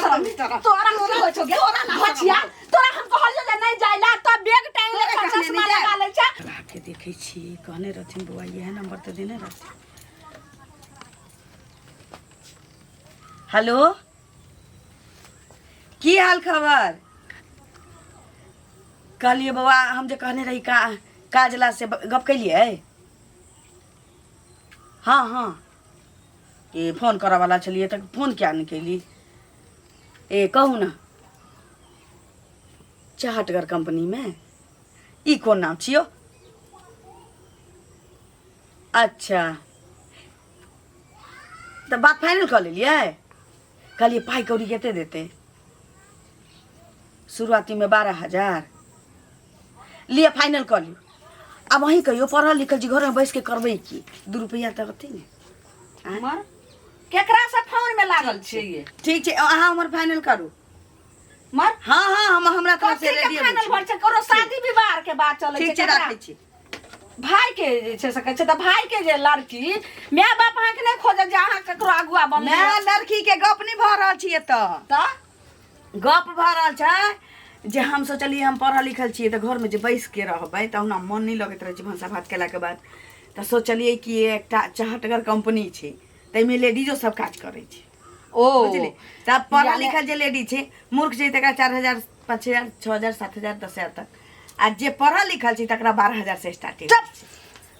शरम तोरा की होइ छौ गे भछिया तोरा हम कहलियो जे नहि जाइला तो बैग टांग ले तोरा कहने चश्मा नहि लगा लै छै। के देखै छी, कहने रहथिन बौआ, इएह नंबर तऽ देने रहथिन। हेलो, की हाल खबर? कहलियै बौआ, हम जे कहने रही का काजला से गप केलियै? हँ हँ, ए फोन करऽवला छलियै तऽ फोन किया नहि केली? ए कहू ने, चाहटगर कंपनीमे ई कोन नाम छियौ? अच्छा, तऽ बात फाइनल कऽ लेलियै? कहलियै पाइ कौड़ी कते देतै? शुरुआतीमे 12,000। लिअ, फाइनल कऽ लियौ। आब अहीं कहियौ, पढ़ल लिखल छी, घरमे बैस के करबै की? 2 रुपैआ तऽ अथी ने। मर केकरा से फोन में लागल छियै? ठीक छै, अहाँ हमर फाइनल करू। मर हँ हँ, हम हमरा तरफ से कथी के रेडी। फाइनल भर छै? कोनो शादी विवाह के बात चलै छै? ठीक छै। केकरा? राखै छी। भाई के जे छै से कहै छै तऽ भाई के जे लड़की माय बाप अहाँके नहि खोजत जे अहाँ ककरो अगुआ बनबै। माय लड़की के गप नहि भऽ रहल छी एतऽ। तऽ गप भऽ रहल छै जे हम सोचलियै, हम पढ़ल लिखल छियै तऽ घरमे जे बैस के रहबै तऽ हमरा मन नहि लगैत रहै छै भनसा भात केलाके बाद। तऽ सोचलियै कि एकटा चहटगर कंपनी छै, ताहिमे लेडीजो सब काज करै छै। ओ बुझली? तऽ पढ़ल याने- लिखल जे लेडीज छै, मूर्ख छै, तकरा 4,000, 5,000, 6,000, 7,000, 10,000 तक, आ जे पढ़ल लिखल छै तकरा 12,000 से स्टार्टिंग। चुप!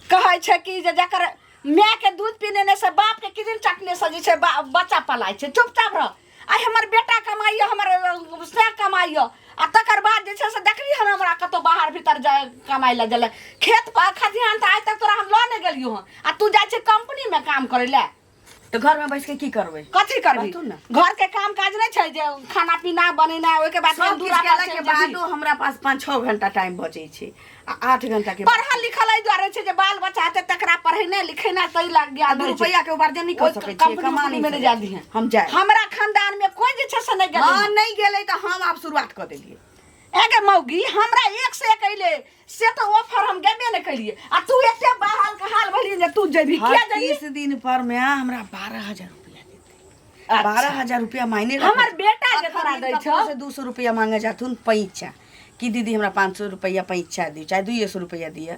कहै छै कि जे जकर माय के दूध पीने ने से बाप के किदिन चटने से जे छै बच्चा पलाय छै। चुपचाप रह। आइ हमर बेटा कमाइए, हमर से कमाइए, आ तकर बाद जे छै से देखली हन हमरा कतहु बाहर भीतर जाय कमाइ लए गेलै खेत पर खलिहान तऽ आइ तक तोरा हम लऽ नहि गेलियौ हन, आ तू जाइ छै कंपनीमे काम करै लए। तऽ घरमे बैस के की करबै? कथी करबी? कहतू ने। घर के काम काज नहि छै जे खाना पीना बनेनाइ, ओहिके बाद सब फेर किछु दूरा पर केला चलि के जेबही। बादो हमरा पास 5-6 घंटा टाइम बचै छै आ 8 घंटा के बाद पढ़ल लिखल एहि दुआरे छै जे बाल बच्चा हेतै तकरा पढ़ेनाइ लिखेनाइ ताहि लए आ ज्ञान 2 होइ छै। रुपैआ के उपार्जन नहि कऽ ओहि सकै छियै, कंपनी कमा उम्पनी नहि मे नहि सकै जाय छियै। दिहें। हम जायब। हमरा खानदान में कोई जे छै से नहि गेलै। हँ, नहि गेलै तऽ हम आब शुरुआत कऽ देलियै। एगे मौगी, हमरा एक से एक अइले से तऽ ऑफर हम गेबे नहि केलियै, आ तू एते बहाल के हाल भेलियै जे तू जेबही? हर किया जेबही? 30 दिन पर मे हमरा 12,000 रुपया देतै। अच्छा। 12,000 रुपया मायने रखै हमर छै। बेटा जे अखन तोरा दिन दै ककरो छौ। से 200 रुपया मांगे जाथुन पैंचा कि दीदी हमरा 500 रुपया पैंचा दियौ, चाहे 200 रुपया दिअ,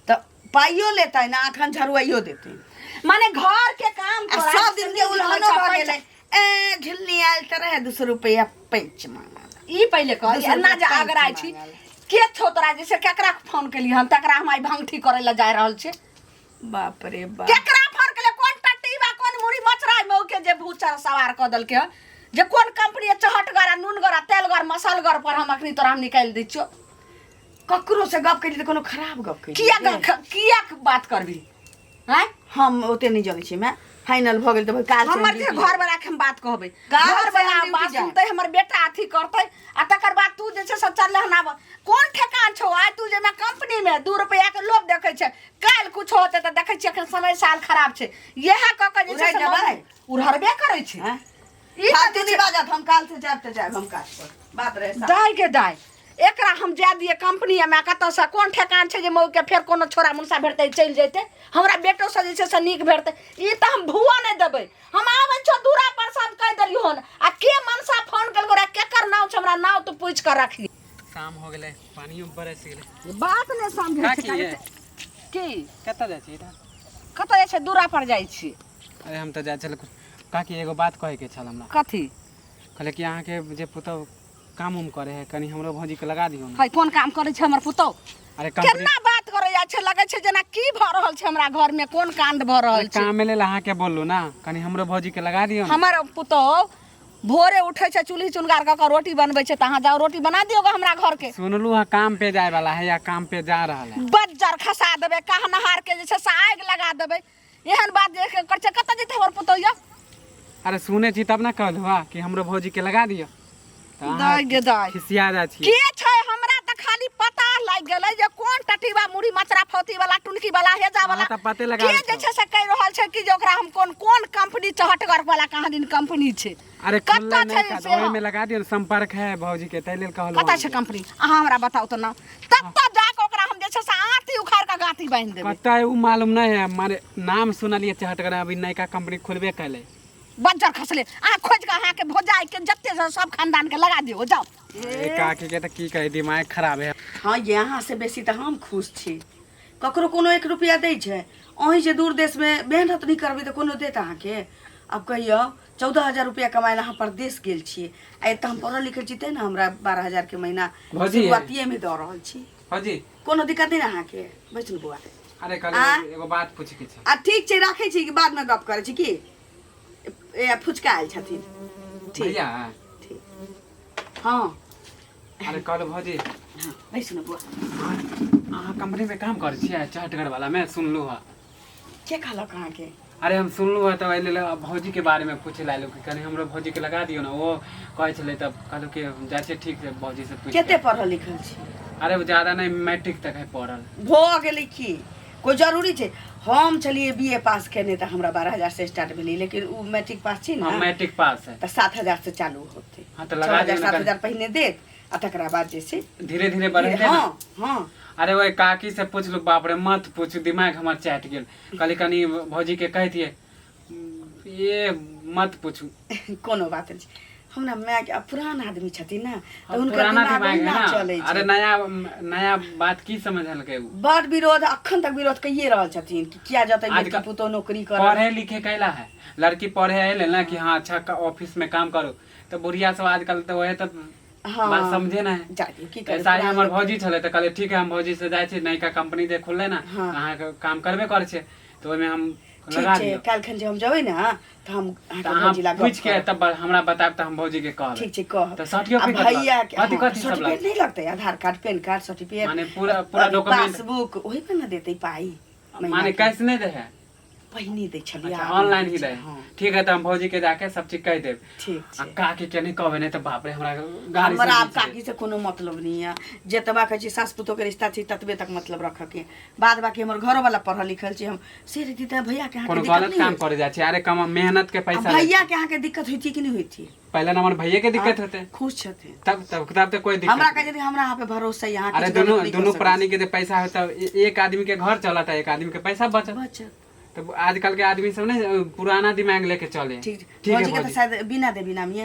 तऽ पाइयो लेतै ने, अखन झरुआइयो देतै। माने घर के काम आ तोरा सब दिन के से उलहनो निकलै छौ भऽ पैसा। गेलै, ए झिल्ली आयल तऽ रहै 200 रुपया पैंच मांगल। ई पहिले कह, 200 एना जे रुपया आगराइ पैंच छी मांगल। के छौ तोरा जे से केकरा फोन केलियै हन तकरा हम आइ भंगठी करै लए जा रहल छी? बाप रे बाप! केकरा फोन केलियै? कोन टट्टी बा, कोन मुड़ी मचराइ में के जे भूचा सवार कऽ देलकै हन जे कोन कंपनी है चहटगर आ नूनगर आ तेलगर मसलगर पर हम अखनी तोरा हम निकालि दै छियौ। ककरो से गप केली तऽ कोनो खराब गप केली? किया किया बात करबी आँय? हम ओते नहि जनै छी माय। फाइनल भऽ गेल तऽ काल से हम हमर जे ड्यूटी घर वाला के हम बात कहबै, काल घर से हम वाला ड्यूटी बात जायब। सुनतै, हमर बेटा अथी करतै, आ तकर बाद तू जे छै से चलले हन। आब कोन ठेकान छौ? आइ तू जे कंपनी में 2 रुपया के लोभ देखै छै, काल्हि कुछो होतै तऽ देखै छियै। एखन समय साल खराब छै, इएह कऽ कऽ जे छै उड़ै से जेबै? उड़हरबे करै छै। आँय? ई तऽ फालतू जे नहि छै बाजत। हम काल से जायब तऽ जायब हम काज पर, बात रहे साफ। दाय के दाय, एकरा हम जाय दियै कंपनी में? कतऽसँ कोन ठेकान छै जे मौके फेर कोनो छोरा मुनसा भेटतै, चलि जेतै, हमरा बेटोसँ जे छै से नीक भेटतै। ई तऽ हम भुआ नहि देबै। हम आबै छौ दूरा पर से, हम कहि देलियौ हन। आ के मनसा फोन केलको रे? केकर नाव छै? हमरा नाव तू पूछि कऽ रखी। शाम हो गेलै, पानियो बरसि गेलै। बात नहि समझै का छै। की ये? की? कतऽ जाइ छी इधर? कतऽ जाइ छै? दूरा पर जाइ छी। अरे, हम तऽ जाइ छल काकी, एगो बात कहैके छल हमरा। कथी? कहले कि अहाँके जे पुतहु काम उम करे है, कनि हमरो भौजीके लगा दियौ ने। है, कोन काम करै छै हमर पुतहु? अरे कंपनी। केना बात करै जाइ छै? लगै छै जेना की भऽ रहल छै हमरा घरमे, कोन कांड भऽ रहल छै। कामे लेल अहाँके बोललू ना, कनि हमरो भौजीके लगा दियौ ने। हमर पुतहु भोरे उठै छै, चूल्ही चुनगार कऽ कऽ रोटी बनबै छै, तऽ अहाँ जाउ, रोटी बना दियौ गे हमरा घरके। सुनलू हँ काम पे जाय वाला है या काम पे जा रहल है। बज्जर खसा देबै, कहनहार के जे छै से आगि लगा देबै, एहन बात जे कर छै। कतऽ जेतै हमर पुतहु यौ? अरे, सुनै छी तब ने कहलू हँ कि हमरो भौजीके लगा दियौ, तऽ अहाँ दाइ गे दाइ! खिसिया जाइ छी। के छै? हमरा तऽ खाली पता लागि गेलै जे कोन टटीबा मुड़ी मचरा फौती वाला टुनकी वाला हेजा वाला अहाँ तऽ पते लगा के जे छै से कहि रहल छै कि जे ओकरा हम कोन कोन कंपनी चहटगर वाला कहाँ दिन कंपनी छै। अरे, कतऽ खुललै छै नहि का से? ओहिमे लगा दियौ ने, संपर्क है भौजीके, ताहि लेल कहलहुँ। कतऽ छै अहाँके। कंपनी, अहाँ हमरा बताउ तऽ ना, तत्तऽ जाके ओकरा हम जे छै से आँती उखाड़ि कऽ गाँती बान्हि देबै। कतऽ है उ मालूम नहीं है, मारे नाम सुनलिए चहटगर, अभी नयका कंपनी खुलबे कैले। बज्जर खसले अहाँ खोजि कऽ अहाँके भौजाइके जते छै सब खानदानके लगा दियौ जाउ। ए काकी के तऽ की कही दिमाग खराब है। हँ ये अहाँसँ बेसी तऽ हम खुश छी। ककरो कोनो एक रुपैआ दै छै? अहीं जे दूर देशमे मेहनत नहि करबै तऽ कोनो देत अहाँके? आब कहियौ 14,000 रुपैआ कमाय लए अहाँ परदेश गेल छियै आ एतऽ हम पढ़ल लिखल छी तेँ ने हमरा 12,000के महीना भौजी। शुरुआतिएमे दऽ रहल छी। भौजी कोनो दिक्कत नहि ने अहाँके? बैसू ने बौआ। अरे आ? कहलियै एगो बात पूछे के छै। आ ठीक छै, राखै छी कि बादमे गप करै छी? की ए फुचका आयल छथिन। ठीक भैया ठीक। हँ अरे कहलहुँ भौजी। हँ बैसू ने बौआ। अहाँ कंपनी में काम करै छियै चहटगर वाला में सुनलहुँ हँ। के कहलक अहाँके? अरे हम सुनलहुँ हँ तऽ एहि लेल भौजी के बारे में पूछे ला कि कनि हमरो भौजी के लगा दियौ ने, ओ कहै छलै तब कहलहुँ कि हम जाइ छियै ठीक से भौजी से पूछि कते पढ़ल लिखल छी? अरे ओ ज्यादा नहीं, मैट्रिक तक है पढ़ल। भऽ गेलै की कोइ जरूरी छै? हम छलियै बी ए पास केने तऽ हमरा 12,000 से स्टार्ट भेलै, लेकिन ओ मैट्रिक पास छी हम ने मैट्रिक पास है तऽ 7,000 से चालू होतै। हाँ तऽ छओ लगा हजार दियौ ने सात कनि। हजार पहिने देत आ तकरा बाद जे छै धीरे धीरे बढ़ेतै ने। हँ हँ। अरे ओहि काकी से पूछलू, बाप रे मत पूछू, दिमाग हमर चाटि गेल। कहली कनि भौजी के कहितियै, ये मत पूछू। कोनो बात नहि छै। हमरा मायके आब पुरान आदमी छथिन ने तऽ अब हुनकर पुराना दिमाग दिमाग है ओहिना ना। चलै अरे छै। नया नया बात की समझलकै उ? बड विरोध, अखन तक विरोध कइए रहल छथिन कि किया जतै बेटी आजकल पुतोह नौकरी करऽ। पढ़े लिखे कैला है लड़की, पढ़े अयले ना कि हाँ अच्छा ऑफिस में काम करो, तऽ बुढ़िया सब आजकल तऽ वहे तऽ हँ बात समझे ना है। जा दियौ, की करबै ऐसा ही पुरान हमर लोक। भौजी छलै तऽ कहलियै ठीक है हम भौजी से जाइ छी, नयका कंपनी जे खुललै ने हँ। अहाँके काम करबे करै छै तऽ ओहिमे हम ठीक लगा छै दियौ। काल्हिखन जे हम जेबै ने तऽ हम तऽ अहाँके अहाँ भौजी लग गप पूछि के करब। तब हमरा बतायब तऽ हम भौजी के कहबै। ठीक छै कहब। तऽ आ सर्टिफिकेट भैया के कथी हँ कथी सब सर्टिफिकेट लगतै? नहि लगतै, आधार कार्ड, पेन कार्ड, सर्टिफिकेट, माने पूरा पूरा डॉक्यूमेंट पासबुक ओहि पर ने देतै पाइ महीना माने के। कैश नहि दै है? पहिने दै छलियै अच्छा आब नहि ऑनलाइन दै ही छै। दै है। हँ ठीक है तऽ हम भौजी के जाके सब चीज कहि देब। ठीक आ छै। काकी के नहि कहबै, नहि तऽ बाप रे हमरा गाड़ी हमरा से आब काकी से कोनो मतलब नहीं है। जतबा कहै छी सास पुतोह के रिश्ता छै ततबे तक मतलब रखऽ के, बाद बाकी हमर घरोवाला पढ़ल लिखल छै। हम से रहिती तऽ भैया के अहाँके कोनो दिक्कत गलत नहि काम होइत? करे जाइ छै। अरे कम मेहनत के आ पैसा लै भैया छै। के अहाँके दिक्कत होइती कि नहि होइती? पहला नंबर भैया के दिक्कत होते। खुश छथिन तब तब तब तऽ कोई दिक्कत हमरा नहीं। कहै छथिन हमरा अहाँ पे भरोसा है, अहाँ अरे किछु गलत दुनू नहि कऽ दुनू सकै प्राणी के जे पैसा होता एक आदमी के घर चलता एक आदमी के पैसा बचत। छी। बचत। तो आजकल के आदमी सब ने पुराना दिमाग लेके चले। ठीक ठीक है भौजी के तऽ भौजी। शायद बिना देवी नाम ये।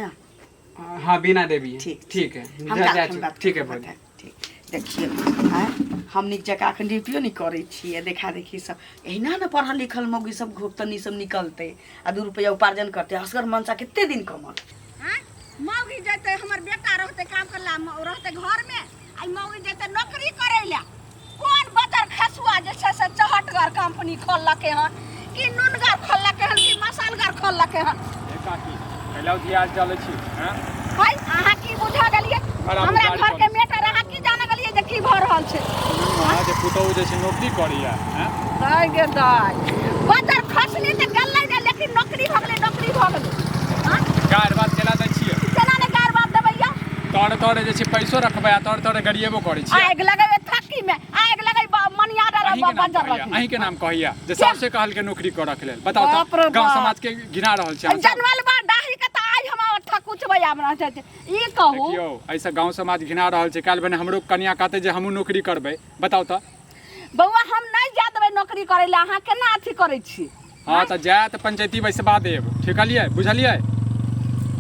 हाँ बीना देवी है। ठीक ठीक है हम जा जा काल्हिखन बात ठीक है करब भौजी। बतायब। ठीक देखियौ आँय हम नीक जकाँ एखन ड्यूटियो नहि करै छियै, देखा देखी सब एहिना ने पढ़ल लिखल मौगी सब घोपतनी सब निकलतै आ 2 रुपैआ उपार्जन करतै। असगर मनसा कते दिन कमत? आँय मौगी जेतै हमर बेटा रहतै काम करला रहतै घरमे, आ ई मौगी जेतै नौकरी करै लए। कोन बदर खसुआ जे छै से चहटगर कंपनी खोललकै हन कि नुनगर खोललकै हन कि मसालगर खोललकै हन? ए काकी कैला धियार चलै छी हैं? है अहाँ की बुझा गेलियै? बड़ा हमरा बुझारी घर के करै। मेटर अहाँ की जाने गेलियै जे की भऽ रहल छै? अहाँ जे पुतहु जे छै नौकरी करैया हैं? दाइ गे दाइ, बदर खसनी तऽ गेलै ने, लेकिन नौकरी भऽ गेलै, नौकरी भऽ गेलै। हँ गारि बात केला दै छियै? केना ने गारि बात देबै यौ? तोरे तोरे जे छै पैसो रखबै आ तोरे तोरे गरिएबो करै छियै। आगि लगेबै थक्की में, आगि लगेबै मनिया डर अहीं के नाम बजर कहैया रखी। अहीं के नाम कहैया जे सासुए कहलकै नौकरी करऽ के लेल। बताउ बाप तऽ रे गाँव बाप। समाज के घिना रहल छी अहाँ सब। जनमल बा डाही के तऽ आइ हम थकुचबै हमरा छै। ई कहू देखियौ एहिसँ गाँव समाज घिना रहल छै। काल्हि भने हमरो कनिया कहतै जे हमहूँ नौकरी करबै, बताउ तऽ। बौआ हम नहि जा देबै नौकरी करै लए, अहाँ केना अथी करै छी? हँ तऽ जायत पंचायती बैसबा देब, ठीक कहलियै बुझलियै?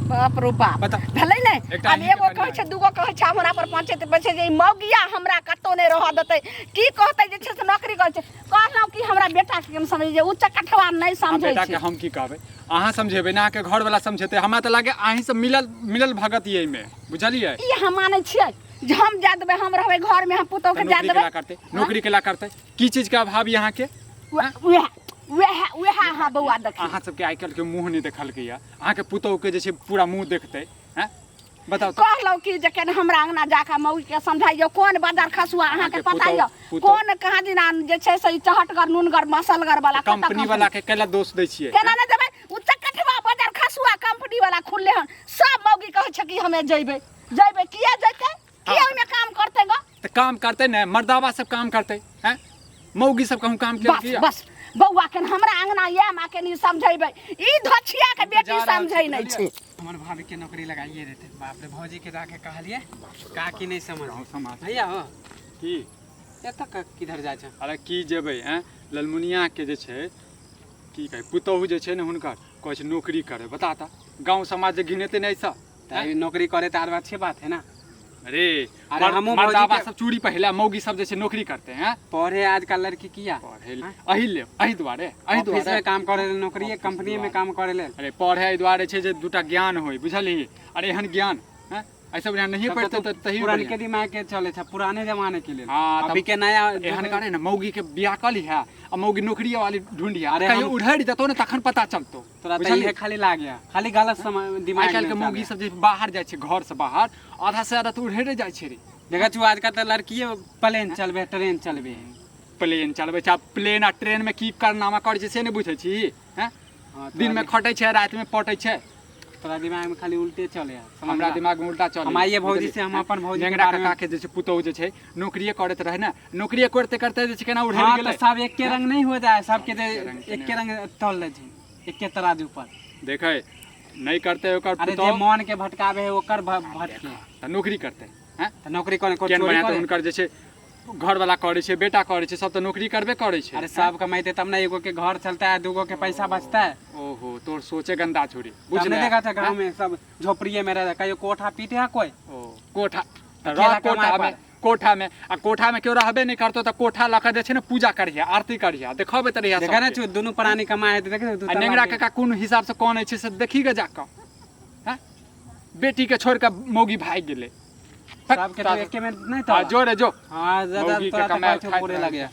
बाप रो बाप बता। भेलै ने। एकटा आब अहींके एगो कनिया कहै छै दूगो कहै छै हमरा पर पंचायत बैसै छै, ई मौगिया हमरा कतौ नहि रहऽ देतै। की कहतै जे छै से नौकरी करै छै। कहलहुँ कि हमरा बेटाके हम समझै जे ओ चकठवा नहि आ समझै बेटाके छै। हम की कहबै? अहाँ समझेबै ने, अहाँके घरवला समझेतै। हमरा तऽ लागै अहीं सब मिलल मिलल भगत ये एहिमे, बुझलियै? ई अहाँ मानै छियै जे हम जा देबै? हम रहबै घरमे, हम पुतोहके तऽ जा नौकरी देबै? केला करतै, नौकरी केला करतै? की चीजके अभाव यऽ अहाँके? वएह वएह वएह अहाँ बौआ देखियौ। अहाँ सबके आइ काल्हिके मुँह नहि देखलकै यऽ, अहाँके पुतोहुके जे छै पूरा मुँह देखतै हैं? बताउ तऽ। कहलहुँ कि जे केना हमरा अंगना जाकऽ मौगीके समझाइयौ कोन बाजार खसुआ अहाँके अहाँके पता पुतोहु यऽ पुतोहु कोन कहाँ दिना जे छै से ई चहटगर नुनगर मसलगर वाला कतऽ कंपनी वाला के कैला दोष दै छियै? केना नहि देबै? ओ चकठवा बाजार खसुआ कंपनी वाला खुलले हन, सब मौगी कहै छै कि हमे जइबै जइबै। किया जइतै? किया ओहिमे काम करतै ग? तऽ काम करतै ने मर्दावा सब काम करतै हैं? मौगी सब कहूँ काम बस केलकै? बस बौआ के हमरा अंगना ये माँ के नहीं समझेबै, ई धोछिया के हम तऽ बेटी जा रहल छी, समझै नहि बुझलियै? छै। हमर भाभी के नौकरी लगाइए देते। बाप रे भौजी के जाके कहलियै काकी नहीं समझ। गाँव समाज भैया हो की एतऽ किधर जाइ छै? अरे की जेबै हैं, ललमुनिया के जे छै की कहै पुतोहु जे छै ने हुनकर कहै छै नौकरी करे बता तऽ गाँव समाज जे घिनेतै नहि एहिसँ। तऽ ई नौकरी करे तऽ आर अच्छे बात है ना। अरे अरे हमहूँ भौजी मर्दाबा सब चूड़ी पहिला मौगी सब जे छै नौकरी करते हैं। पढ़े आजकल लड़की किया पढ़े अही ले अही दुआरे अही ऑफिस में दुआरे काम करे ले, नौकरी ऑफिस कंपनी में दुआरे। काम करे ले। अरे पढ़े एहि दुआरे छै जे दूटा ज्ञान होय बुझलही। अरे एहन ज्ञान हैं ऐसे बढ़िया नहीं तब पढ़ते तो तऽ तही पुरानके बढ़िया। दिमाग के चले छै पुराने जमाने के लेल। हाँ, तब अभी के नया एहन करे ने मौगी के बियाह कऽ लिहा आ मौगी नौकरी वाली ढूंढिया। अरे कहियो हम- उधरि जेतौ ने तखन पता चलतौ। तोरा तऽ बुझलही? इहे खाली लागैया खाली गलत समय दिमाग आइ काल्हि के में मौगी चले। सब जे बाहर जाइ छै घर से बाहर आधा से आधा तऽ उधरे जाइ छै रे। देखै छु आजकल तऽ लड़किए प्लेन चलबे ट्रेन चलबे। प्लेन चलबै छै आ प्लेन आ ट्रेन में की कारनामा करै छै से नहि बुझै छी हैं? हाँ, तोरा दिन में खटै छै राति में पटै छै। तोरा दिमाग में खाली उल्टे चले है, समझला? हमरा दिमाग में उल्टा चले। हम आइए भौजी से हम अपन भौजी के नेंगरा बारे में- काका के जे छै पुतोहु जे छै नौकरिए करैत रहै ने नौकरिए करते करते जे छै केना उड़ि हाँ गेलै। तऽ सब एके रंग नहीं हो जाए सबके जे एके रंग के एके रंग तौल लै छै एके तराजू पर। देखै नहि करते ओकर अरे जे पुतोहु मन के भटकावे है ओकर भटके। तऽ नौकरी करते हैं। तऽ नौकरी करे कोई केहन चोरी बढ़िआँ तऽ करे? हुनकर जे छै घरवाला करै छै बेटा करै छै सब तऽ नौकरी करबे करै छै। अरे सब कमेते तब ना एगो के घर चलता है दूगो के पैसा बचता है। ओहो तोर सोचे गंदा छोरी तब बुझले नहीं देखा था गांव में सब झोपड़िए में रहता कहियो कोठा पीटे है कोई। ओ कोठा तऽ अकेला रह कोठा कमाए में पर। कोठा में आ कोठा में केओ रहबे नहि करतो तऽ कोठा लऽ कऽ जे छै ने पूजा करिहे आरती करिहे देखबैत रहिहे देखा ना सबके। छु दुनू प्राणी कमाए है देख दू आ नेंगरा काका कोन हिसाब से कौन छै से देखी के जाकऽ हैं बेटी के छोड़ कऽ मौगी भागि गेलै। सबके तो एके में नहीं हाँ तो जो रे जो हाँ ज्यादा मौगी के तोरा तो कमायल कहै छौ खाइत बुरे रहै लगे।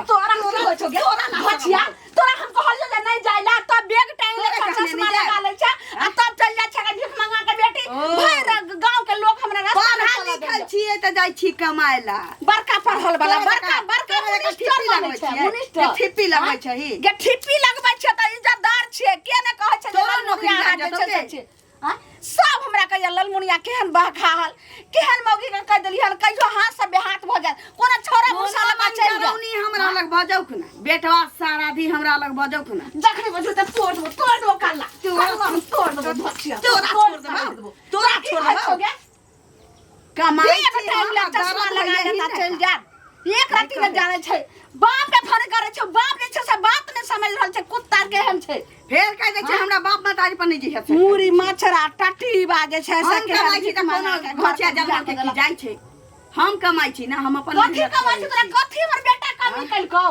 तोरा की होइ छौ गे भचिया तोरा हम कहलियौ जे नहि जाय ला तब बैग टांगि लै तोरा छै कहने चश्मा नहि जाय। लगा लै छै आ तब चलि जाइ छै भीख मंगा के बेटी। ओ। भरि गांव के लोग हमरा रास्ता में पढ़ल चलऽ लिखल दैया। छियै तऽ जाइ छी कमाय ला। बड़का पढ़ल वाला तोरा बड़का जकाँ- बड़का तोरा जकाँ मिनिस्टर ठिप्पी बनै लगबै छै, छियै। मिनिस्टर। ठिप्पी लगबै छही। गे ठिप्पी लगबै छै तऽ इज्जतदार छियै के ने कहै छै जे तोरो नौकरी ललमुनिया लागि जे जेतौ छै से गे। छियै। हाँ? सब हमरा कहैया ललमुनिया केहन बहखाहल केहन मौगी के कहि देलिहन कहियो हाथ से बेहाथ भऽ जायत कोनो छौड़ा भूसा लऽ कऽ चलि जायत। जरौनी हमरा लग बजौक ना बेटवा सारा दी हमरा लग बजौक ना। जखनी बजू तऽ तोड़ देबो तोड़ देबो कल्ला कल्ला हम तोड़ देबो भचिया तोरा छोड़ देबो तोरा की छोड़ कहै देबो छौ गे? कमाई एक छी टाइम हम, ला आ चश्मा दर्द लगा होइए ही लेता ने। चलि जायत। एक रत्ती नहि जानै छै बाप के फोन करै छै बाप जे छै से बात नहि समझ रहल छै कुत्ता केहन छै। फेर कहि दै छै हमरा बाप महतारी पर नहि जइहे। मूड़ी मछरा टट्टी बाजै छै से हम कमाइ छी तऽ कोनो घचिया जलमल के की जाइ छै। हम कमाइ छी ना हम अपन कथी मेहनत कमाइ छी करै तोरा छी। कथी हमर बेटा कमी केलकौ?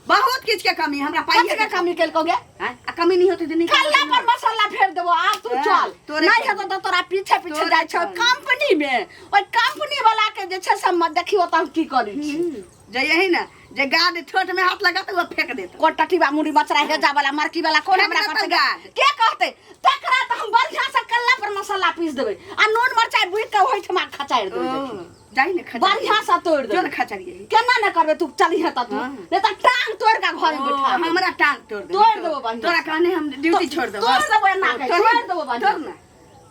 बहुत किछ के कमी हमरा पाइए कथी के कमी केलकौ गे? आँय? आ कमी नहीं होतै तऽ नहि कल्ला पर मसाला फेर देबो आब तू हाँ, चल तोरे नहीं कमी। हेतौ तऽ तोरा पीछे पीछे तोरे जाइ छौ कमी। कंपनी में ओहि कंपनी वाला के जे छै से देखियो तऽ हम की करै छी। जे यही ना जे गाद ठोठ में हाथ लगा तो वो फेंक देता। कोन टटीबा मुड़ी मचरा हेजा वाला मरकी वाला कोन फेंक हमरा देतौ करतै गाद। के कहतै तकरा तऽ हम बढ़िया से कल्ला पर मसाला पीस देबै आ नून मरचाइ बुकि के ओहिठमा खचारि देबै। ओ, देखी। जाइ ने खचारिये। बढ़िया से तोड़ि जो ने देबै। खचारिये। केना ने करबै तू चलिहे तऽ तू हाँ। नहीं तऽ टांग तोड़ि के घर में ओ, बैठा देबै। हमरा टांग तोड़ देबै। तोड़ि देबो बढ़िया तोरा से। कहने हम ड्यूटी छोड़ देबो। तोड़ देबो एना के, तोड़ तोड़ देबो बढ़िया तोड़ ना।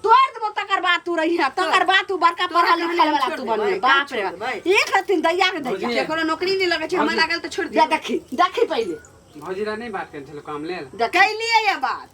तोड़ देबो तकर बाद तू रहिहे तकर बाद तू बड़का तोरा पढ़ल कहने लिखल हम वाला छोड़ तू देबै, बनिहे। काम बाप रे छोड़ बाप। देबै। एक रत्ती दैया के दैया। भौजी। केकरो नौकरी नहीं लगै छै हमरा लागल तऽ छोड़ जा दियौ। देखी देखी पहिले। भौजी ला नहीं बात करै छलौ काम लेल। देखी। कैलियै ये बात।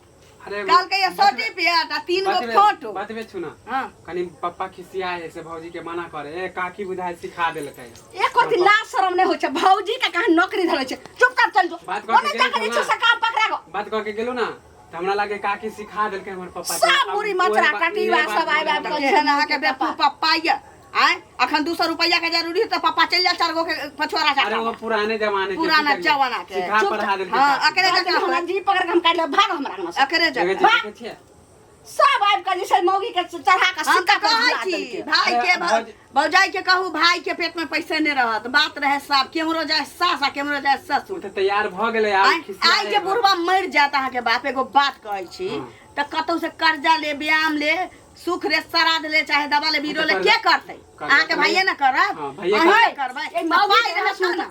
अरे कहलकै ये सर्टिफिकेट आ 3 गो बतबे- फोटो। बतबे छु ना। हाँ। कनी पप्पा खिसिया है से भौजी के मना करे ए काकी बुझाय सिखा देलकै। एको दिन लाज शरम नहीं होइ छै भौजी के कहाँ नौकरी धरै छै चुपचाप चल जो। बात कऽ के ओने जाके गेलौ जे छै ना। से काम पकड़ा गो। बात कऽ के गेलौ ना तऽ हमरा लागे काकी सिखा देलकै हमर पप्पा के। सब अब मुड़ी ओहे मचरा बात- टटीबा इहे बात सब आबि आबि बोलबै। कऽ केहन अहाँके बेवकूफ पप्पा ये आँय अखन 200 रुपैया के जरूरी है तऽ पप्पा चलि जाए 4 गो के पछुआरा अरे चाटा वो पुराने जमाने के पुराना की करियै? जमाना के। सिखा चुप पढ़ा देलकै हाँ, काकी। अकरे जकाँ हमरा जी पकड़ के हम काटि लेब भाग हमरा अंगना से। अकरे देखै जकाँ छियै, देखै छियै? सब आबि कऽ जे छै मौगी के चढ़ा कऽ हम सिक्का तऽ पर कहै झुला छी देलकै। भाई के अरे, भौजी- भौजाई के कहू भाई के पेट में पैसे नहीं रहत बात रहे साफ केम्हरो जाए सास आ केम्हरो जाए ससुर। ओ तऽ तैयार भऽ गेलै आब आइ खिसिया आइ जे बुढ़वा मरि जायत अहाँके बाप एगो बात कहै छी हाँ। तऽ कतौ से कर्जा ले ब्याम ले सुख रे श्राद्ध ले चाहे दवा ले बीरो ले कर्जा- के करतै? कर्जा अहाँके तऽ भाइये ने करत। हाँ, भाइये अहीं ने करतै। करबै। ए, मौगी पाइ के रहत सुन ने।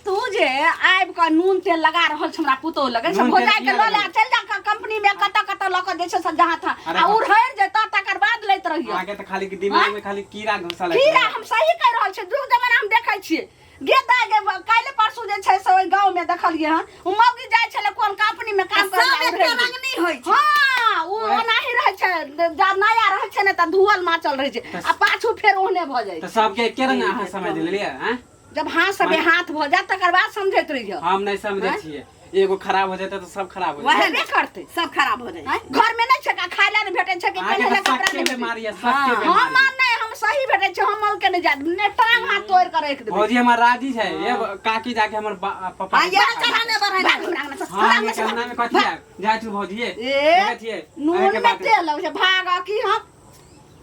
तू जे आबि कऽ नून तेल लगा रहल छ हमरा पुतोहु लग, से नून तेल भौजाई के किया लऽ ले, लगबै? चलि जा कंपनी में कतऽ कतऽ लऽ कऽ जे छै से जहाँ था। अरे आ बाप। उड़हरि जेतऽ तकर बाद लैत रहियऽ। अहाँके तऽ खाली दिमाग में खाली कीड़ा घुसल है। कीड़ा हम सही कहि रहल छी जुग जमाना हम देखै छियै। गे दाइ गे काल्हि परसू जे छै से ओहि गाँव में देखलियै हन ओ मौगी जाइ छलै कोन कंपनी में काम सब करै लए एके उड़हरि रंग नहि होइ छै। हाँ, ओ ओनाही रहै छै, जा नया रहै छै ने तऽ धुअल माचल रहै छै आ पाछू फेर ओहने भऽ जाइ तऽ छै। सबके एके रंग अहाँ समझ लेलियै आँय? जब हाथ से हाथ भऽ जायत तकर बाद समझैत रहियऽ। हम नहि समझै छियै। एगो खराब हो जेतै तऽ सब खराब हो जेतै। वएह हेबे करतै। सब खराब हो जाइ आँय? घर में नहीं छै का खाय ला नहीं भेटै छै कि अहाँके पहिने ला तऽ कपड़ा सबके नहीं भेटै बीमारी है सबके हम बीमारी मान नहीं हम सही भेटै छै हम के नहीं जात ने टांग हाथ तोड़ के रख देबै भौजी हमर राजी छै ये काकी जाके हमर पापा हाँ, ये चढ़ाने बढ़ाने। भाग हमरा अंगना से, हाँ हमरा ये अंगना से अंगना में कथी आब जाइ छी भौजी ये ए, देखै छियै नून अहाँके में बात तेल लगै छै भाग की हम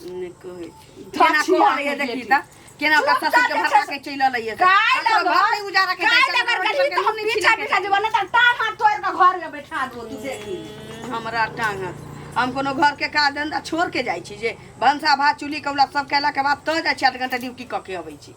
नहि कहै छै। केना छिया कहलैए के देखी बेटी। तऽ केना ओकरा चुपचाप ससुरके जे भड़का छै के चलि अलैए से। काय ककरो लगल घर नहि उजाड़ा के काय जाइ छै, लगल ककरो करी के तऽ हम नहि पीछा छिलके पीछा जेबै नहि तऽ टांग हाथ तोड़ के घर में बैठा दो तू देखी हमरा टांग हाथ हम कोनो घर के काज धंधा छोड़ के जाइ छी जे भनसा भात चूल्ही कौला सब केला के बाद तऽ जाइ छी 8 घंटा ड्यूटी कऽ के अबै छी।